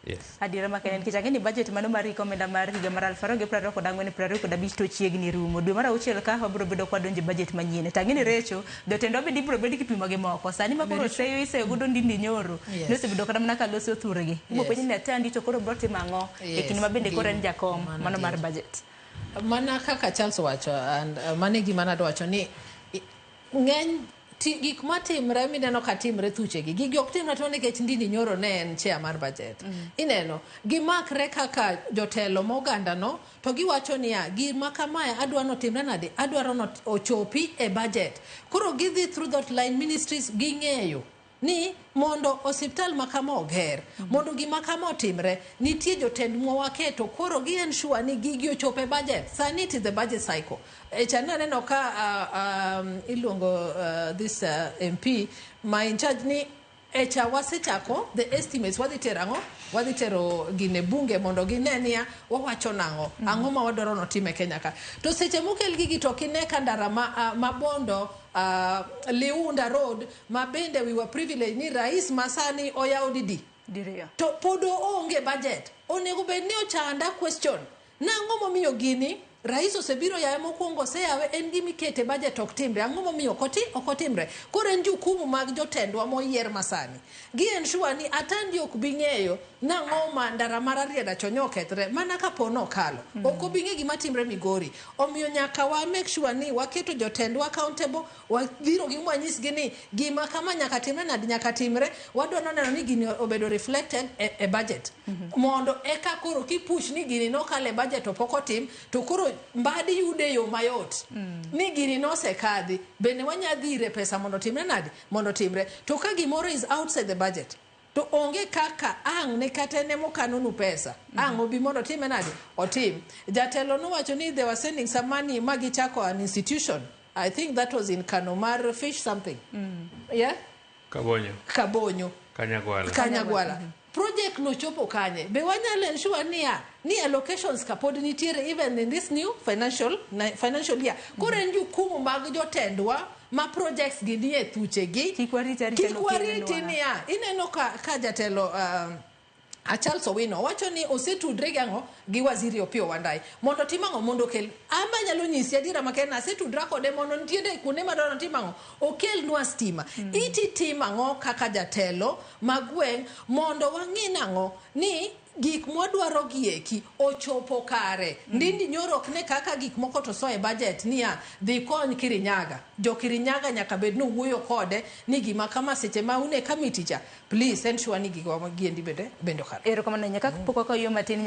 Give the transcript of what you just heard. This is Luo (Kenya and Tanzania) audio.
Yes. Adiera makende nikech ang'e ni budget mano mar hik omenda mar higa mar 2024 25 to chiegni rumo. Dwe mar auchiel ka wabiro bedo kwa donjo e budget manyien. To ang'e ni Recho, jotendwa bende ibiro bed kipimo gi moko. Sani ma koro seyo iseyo godo Ndindi Nyoro, ne osebedo kata mana ka loso thurgi. Ibiro penji ni Atandi to koro biro timo ang'o e kinde ma bende koro en jakom mano mar budget. Mana kaka Charles owacho, and mano e gima nadwa wacho ni ng'eny ti, gik matimre mineno ka timre thuchegi gigi ok timre atima nikech Ndindi Nyoro ne en chair mar budget. Ineno gimakre kaka jotelo ma oganda no to giwacho niya gima kamae adwa notimre nade adwaro no ochopi e budget. Koro gidhi through that line ministries ging'eyo ni mondo osiptal ma kama oger, mondo gima kama otimre, nitie jotend mwa waketo koro gi ensure ni gigi ochopo e budget. Sani it is the budget cycle. E cha naneno ka iluongo this MP ma in charge ni e cha wasechako the estimates wadhi tero ang'o wadhi tero gine bunge mondo gine niya wawacho nang'o ang'o ma wadwaro notim e Kenya ka to seche mokel gigi to ok ine ka ndara ma, ma Bondo Liunda Road ma bende we were privileged ni rais masani oyawo didi Diriyo. to pod oonge budget onego bed ni ochanda question nang'o momiyo gini rais osebiro yawe mokwongo oseyawe en gima ikete budget ok timre ang'o momiyo ok oti ok otimre koro en jukumu mag jotendwa moyier masani gi ensure ni Atandi ok bi ng'eyo nang'o ma ndara mar Rarieda chonyo okethre mana kapo nokalo ok obi ng'e gima timre Migori omiyo nyaka wa make sure ni waketo jotendwa accountable wabiro gi mwanyisgi ni gima kama nyaka timre nadi nyaka timre wadwa noneno ni gini obedo reflected e budget mondo eka koro kipush ni gini nokalo e budget to pok otim to koro mbadi yude yo mayot ni gini nosekadhi bende wanya dhire pesa mondo otimre nadi mondo otimre to ka gimoro is outside the budget to onge kaka ang' ne kata en emokanonu pesa ang' obi mondo otime nade otim jatelo nowacho ni they were sending some money ma gichako an institution I think that was in Kano mar fish something yeah Kabonyo. Kabonyo Kanyagwala. Kanyagwala project no chopo kanye be wanyalo ensure niya ni allocations ka pod nitiere even in this new financial year koro en jukumu mag jotendwa ma projects gi nie thuchegi Kik warit arita kik nokelnwa. wariti niya ineno ka jatelo Charles Owino wacho ni osetudre gi ang'o gi waziri Opiyo Wandayi mondo otim ang'o mondo okel amba nyalo nyisi adiera makende asetudra kode mondo nitiere kuonde madwaro notim ang'o okelnwa stima iti tim ang'o kaka jatelo ma gweng' mondo wang'i nang'o ni gik mwadwaro gi eki ochopo kare Ndindi Nyoro ok ne kaka gik moko to soe budget niya dhi kony Kirinyaga jo Kirinyaga nyaka bed ni owuoyo kode ni gima kama seche ma une committee cha please ensure ni gigo giendi bende okalo Erokamano ahinya. Kapok wakaw yo matin.